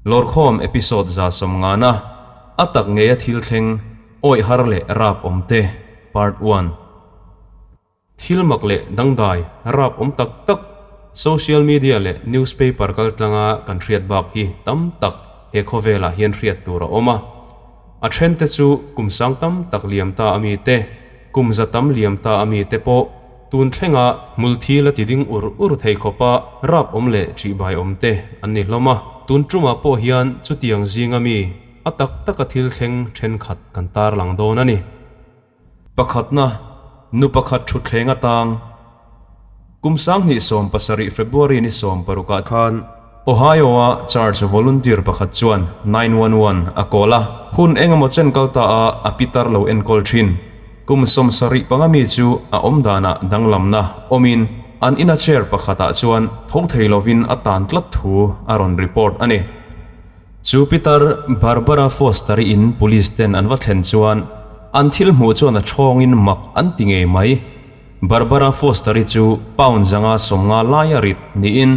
Lawrkhawm episode 150 a a tak ngeia thil thleng awih har leh rap awm te part one. Thil mak leh dangdai rap awm tak tak social media leh newspaper kal tlanga kan hriat bak hi tam tak he khawvelah hian hriat tur a awm a. A thente chu kum sang tam tak liam ta ami te, kum za tam liam ta ami te pawh tun thlenga hmul thil a ti ding ur ur thei khawpa rap awm leh ṭihbai awm te an ni hlawm a. Tun ṭumah pawh hian chutiang zinga mi a tak taka thil thleng ṭhenkhat kan tarlang dawn a ni. Pakhatna, nu pakhat ṭhutthleng atang kum 2017 February ni 16ah khan Ohio-a church volunteer pakhat chuan 911 a call a, hun engemaw chen kal ta a a pitar lo enkawl thin. Kum 75 mi chu a awm danah danglamna awmin an ina chair pakhatah chuan tho thei lovin a tan tlat thu a rawn report a ni. Chu pitar Barbara Foster-i in police ten an va thlen chuan an thil hmuh chuan a thawngin mak an ti ngei mai. Barbara Foster-i chu pound 150 laia rit niin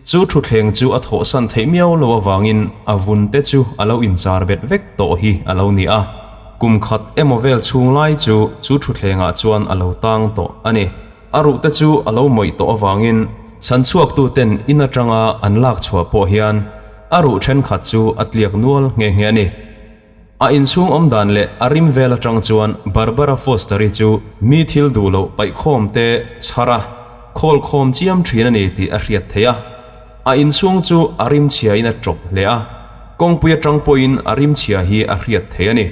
chu thutthleng chu a thawhsan theih miau lo avangin a vun te chu a lo inchar bet vek tawh hi a lo ni a. Kum khat emaw vel chhung lai chu chu thutthlengah chuan a lo tang tawh a ni. A ruh te chu a lo mawih tawh avangin chhanchhuaktu ten in atanga an lak chhuah pawh hian a ruh thenkhat chu a tliak nual nghe nghe a ni. A inchhung awm dan leh a rim vel atang chuan Barbara Foster-i chu mi thil duh loh paihkhawm te chhar a, khawl khawm chiam thin a ni tih a hriat theih a. A inchhung chu a rim chhia in a tawp hle a, kawngpui atang pawhin a rim chhia hi a hriat theih a ni.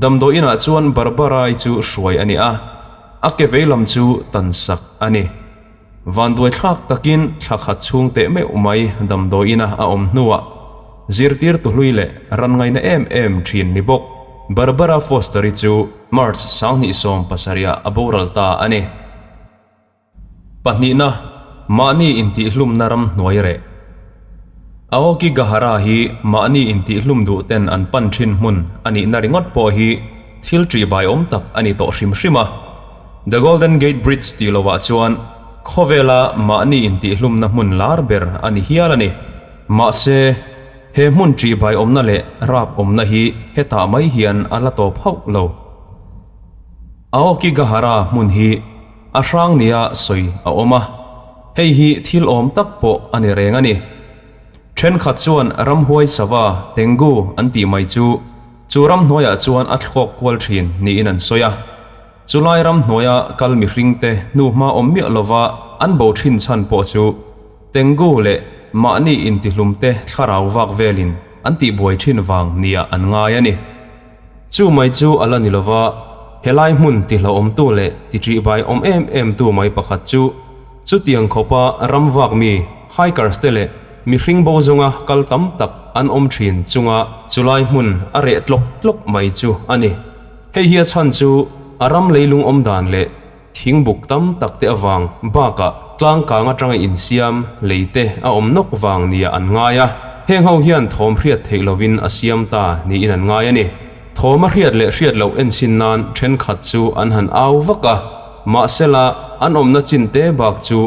Damdawi inah chuan Barbara-i chu hruai a ni a, a ke vei lam chu tan sak a ni. Vanduai thlak takin thla khat chhung teh meuh mai damdawi ina a awm hnuah zirtir tuhlui leh ran ngaina em em thin ni bawk Barbara Foster-i chu March 2017ah a boral ta a ni. Pahnihna, mahni intihhlumna ramhnuai reh. Aokigahara hi mahni intihhlum duh ten an pan thin hmun a nihna ringawt pawh hi thil ṭihbai awm tak a ni tawh hrim hrim a. The Golden Gate Bridge tih lovah chuan khawvela mahni intihhlumna hmun lar ber a ni hial a ni. Mahse, he hmun ṭihbai awmna leh rap awmna hi hetah mai hian a la tawp hauh lo. Aokigahara hmun hi a hrang nia sawi a awm a, hei hi thil awm tak pawh a ni reng a ni. Thenkhat chuan ramhuai sava, tengu an tih mai chu, chu ramhnuaiah chuan a thlawk kual thin niin an sawi a. Chulai ramhnuaia kal mihringte hnuhma awm miah lova an bo thin chhan pawh chu tengu leh mahni intihlumte thlarau vak velin an tihbuai thin vang nia an ngai a ni. Chu mai chu a la ni lova, helai hmun tihlauhawmtu leh tiṭihbai awm em em tu mai pakhat chu chutiang khawpa ram vak mi, hikers te leh mihring bo zawnga kal tam tak an awm ṭhin chunga chulai hmun a reh tlawk tlawk mai chu a ni. Hei hi a chhan chu a ram leilung awm dan leh thingbuk tam tak te avang bakah tlang kang atanga insiam lei te a awm nawk vang nia an ngai a, heng ho hian thawm hriat theih lovin a siam ta niin an ngai a ni. Thawm a hriat leh hriat loh enchhin nan thenkhat chu an han au vak a, mahsela an awmna chin te bak chu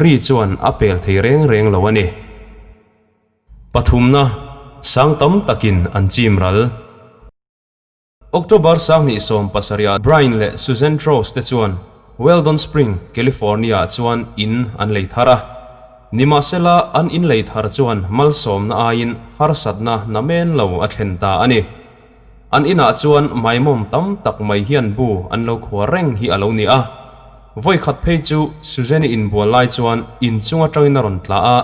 ri chuan a pel thei reng reng lo a ni. Pathumna, sang tam takin an chim ral. October 2017ah Brian leh Susan Trost te chuan Weldon Spring, California-ah chuan in an lei thar a. Nimahsela, an in lei thar chuan malsawmna aiin harsatna namen lo a thlen ta a ni. An inah chuan maimawm tam tak mai hian bu an lo khuar reng hi a lo ni a. Vawi khat phei chu Susan-i inbual lai chuan in chung atangin a rawn tla a,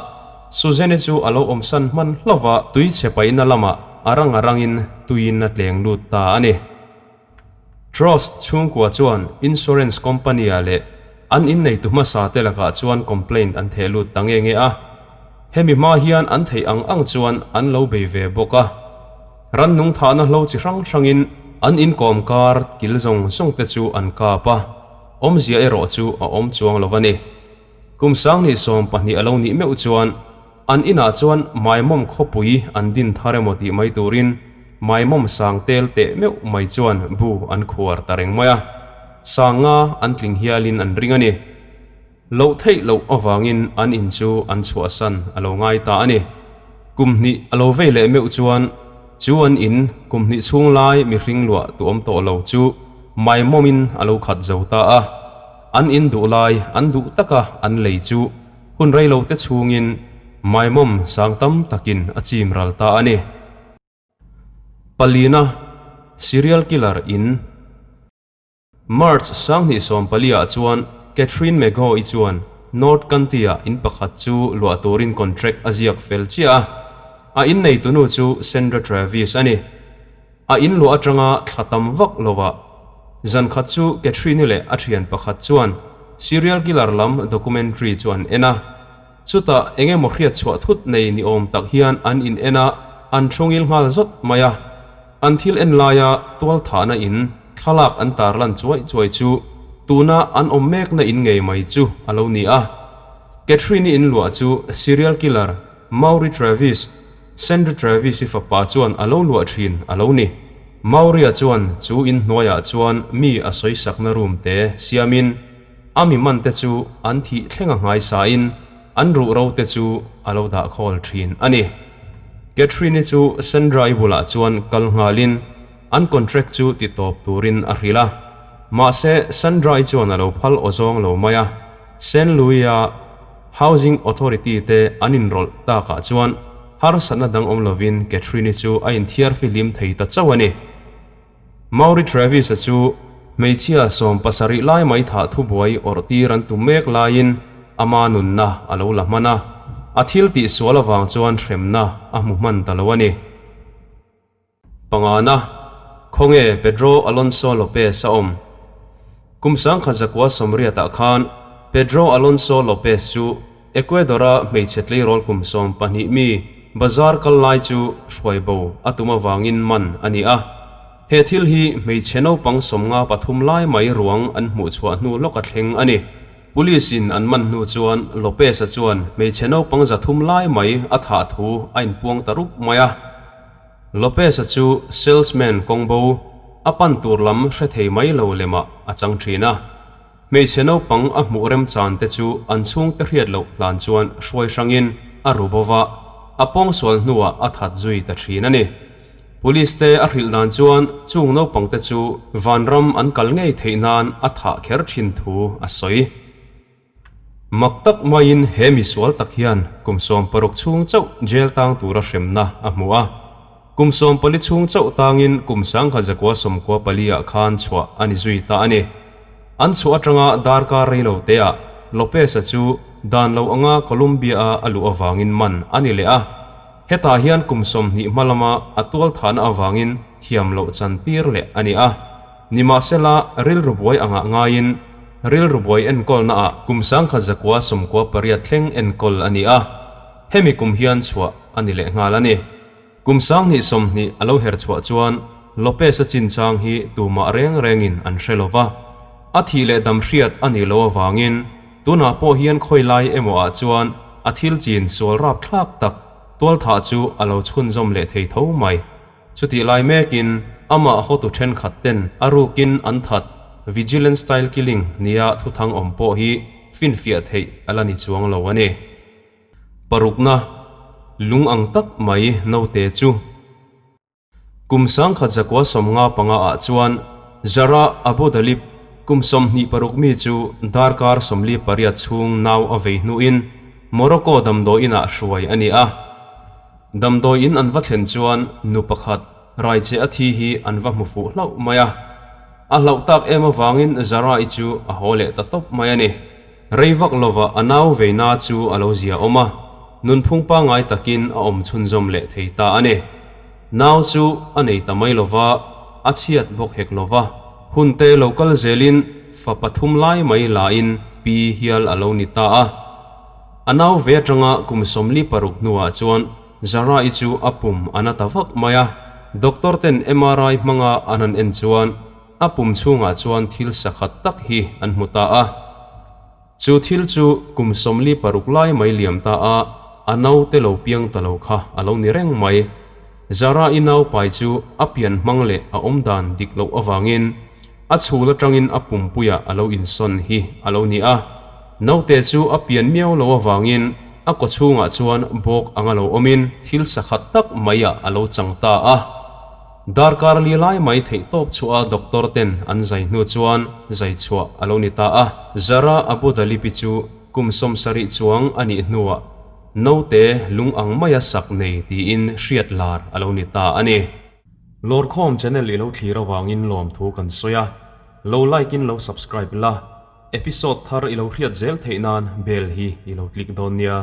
Susan-i chu a lo awmsan hman hlauh a, tui chhe paihna lamah a rang a rangin tuiin a tleng lut ta a ni. Trust chhungkua chuan insurance company-ah leh an inneitu hmasa te lakah chuan complaint an theh lut ta nge nge a. Hemi hma hian an theih ang ang chuan an lo bei ve bawk a. Rannung thahna hlo chi hrang hrangin an inkawm kar kil zawng zawng te chu an kap a, awmzia erawh chu a awm chuang lo a ni. Kum 2020 a lo nih meuh chuan an inah chuan maimawm khawpui an din thar emaw tih mai turin maimawm sang tel teh meuh mai chuan bu an khuar ta reng mai a, sanga an tling hialin an ring a ni. Loh theih loh avangin an in chu an chhuahsan a lo ngai ta a ni. Kum hnih a lo vei leh meuh chuan chu an in kum hnih chhung lai mihring luah tu awm tawh lo chu maimawmin a lo khat zo ta a. An in duh lai an duh taka an lei chu hun rei lo te chhungin maimawm sang tam takin a chim ral ta a ni. Palina, Serial killer in. March 2014 ah chuan Kathryn Megaw-i chuan North County-ah in pakhat chu luah turin contract a ziak fel chiah a. A inneitunu chu Sandra Travis a ni. A in luah atanga thla tam vak lovah zan khat chu Kathryn-i leh a thian pakhat chuan serial killer lam documentary chu an en a. Chutah eng emaw hriat chhuah thut nei ni awm tak hian an in en a, an thungil nghal zawt mai a. An thil en laia tualthahna in thlalak an tarlan chuai chuai chu tuna an awm mekna in ngei mai chu a lo ni a. Catherine-i in luah chu serial killer Maury Travis, Sandra Travis-i fapa chuan a lo luah thin a lo ni. Maury-a chuan chu in hnuaiah chuan mi a sawisakna room te siamin a mi man te chu an thih thleng a nghaisain an ruhro te chu a lo dah khawl thin a ni. Catherine-i chu Sandra-i bulah chuan kal nghalin an contract chu ti tawp turin a hrilh a. Mahse, Sandra-i chuan a lo phal aw zawng lo mai a, Saint Louis-a Housing Authority te an inrawlh takah chuan harsatna dang awm lovin Catherine-i chu a inthiar fihlim thei ta chauh a ni. Maury Travis-a chu hmeichhia 70 lai mai thah thubuai awrh tir an tum mek laiin ama nunna a lo la hman a, a thil tih sual avang chuan hremna a hmu hman ta lo a ni. Pangana, Khawnge Pedro Alonso Lopez a awm? Kum 1980 ah khan Pedro Alonso Lopez chu Ecuador-a hmeichhe tleirawl kum 12 mi bazar kal lai chu hruai bo a tum avangin man a ni a. He thil hi hmeichhe naupang 53 lai mai ruang an hmuh chhuah hnu lawk a thleng a ni. Police-in an man hnu chuan Lopez-a chuan hmeichhe naupang 300 lai mai a thah thu a inpuang ta rup mai a. Lopez-a chu salesman kawng bo a pan tur lam hre thei mai lo lemah a chang thin a. Hmeichhe naupang a hmuh remchan te chu an chhungte hriat loh hlan chuan hruai hrangin a ru bo va, a pawngsual hnuah a that zui ta thin a ni. Police te a hrilh dan chuan chung naupang te chu vanram an kal ngei theih nan a thah kher thin thu a sawi. Mak tak maiin he misual tak hian kum 60 chhung chauh jail tang tura hremna a hmu a. Kum 14 chhung chauh tangin kum 1994 ah khan chhuah a ni zui ta a ni. An chhuah atanga darkar rei lo teah Lopez-a chu dan lo anga Colombia-a a luh avangin man a ni leh a. Hetah hian kum 20 hma lama a tualthahna avangin thiam loh chan tir leh a ni a. Nimahsela, rilru buai angah ngaiin rilru buai enkawlnaah kum 1998 thleng enkawl a ni a. Hemi kum hian chhuah a ni leh nghal a ni. Kum 2020 a lo her chhuah chuan Lopez-a chinchang hi tumah reng rengin an hre lo va, a thih leh dam hriat a nih loh avangin tunah pawh hian khawi lai emaw ah chuan a thil chin sual rapthlak tak tualthah chu a lo chhunzawm leh thei tho mai. Chutih lai mekin amah hotu thenkhat ten a rukin an that vigilance style killing nia thuthang awm pawh hi finfiah theih a la ni chuang lo a ni. Parukna, lung ang tak mai naute chu. Kum 1995 ah chuan Zara Abu Dalib kum 26 mi chu darkar 48 chhung nau a vei hnuin Morocco damdawiin ah hruai a ni a. Damdawiin an va thlen chuan nu pakhat raiche a thi hi an va hmu fuh hlauh mai a. A hlauh tak em avangin Zara-i chu a haw leh ta tawp mai a ni. Rei vak lova a nau veina chu a lo zia awm a, nunphung pangngai takin a awm chhunzawm leh thei ta a ni. Nau chu a nei ta mai lova, a chhiat bawk hek lova, hunte lo kal zelin fa pathum lai mai lain pi hial a lo ni ta a. A nau ve atanga kum 46 hnuah chuan Zara-i chu a pum a na ta vak mai a, doctor ten MRI hmanga an han en chuan A pum chhungah chuan thil sakhat tak hi an hmu ta a. Chu thil chu kum 46 lai mai liam ta a, a naute lo piang ta lo kha a lo ni reng mai. Zara-i naupai chu a pian hmang leh a awmdan dik loh avangin a chhul atangin a pumpuiah a lo insawn hi a lo ni a. Naute chu a pian miau lo avangin a kawchhungah chuan bawk anga lo awmin thil sakhat tak mai ah a lo chang ta a. Darkar li lai mai theih tawp chhuah a doctor ten an zai hnu chuan zai chhuah a lo ni ta a. Zara Abu Dalip-i chu kum 70 chuang a nih hnuah naute lung ang maia sak nei tiin hriat lar a lo ni ta a ni. Lawrkhawm channel i lo thlir avangin lawmthu kan sawi a, lo like in lo subscribe la, episode thar i lo hriat zel theih nan bell hi i lo click dawn nia.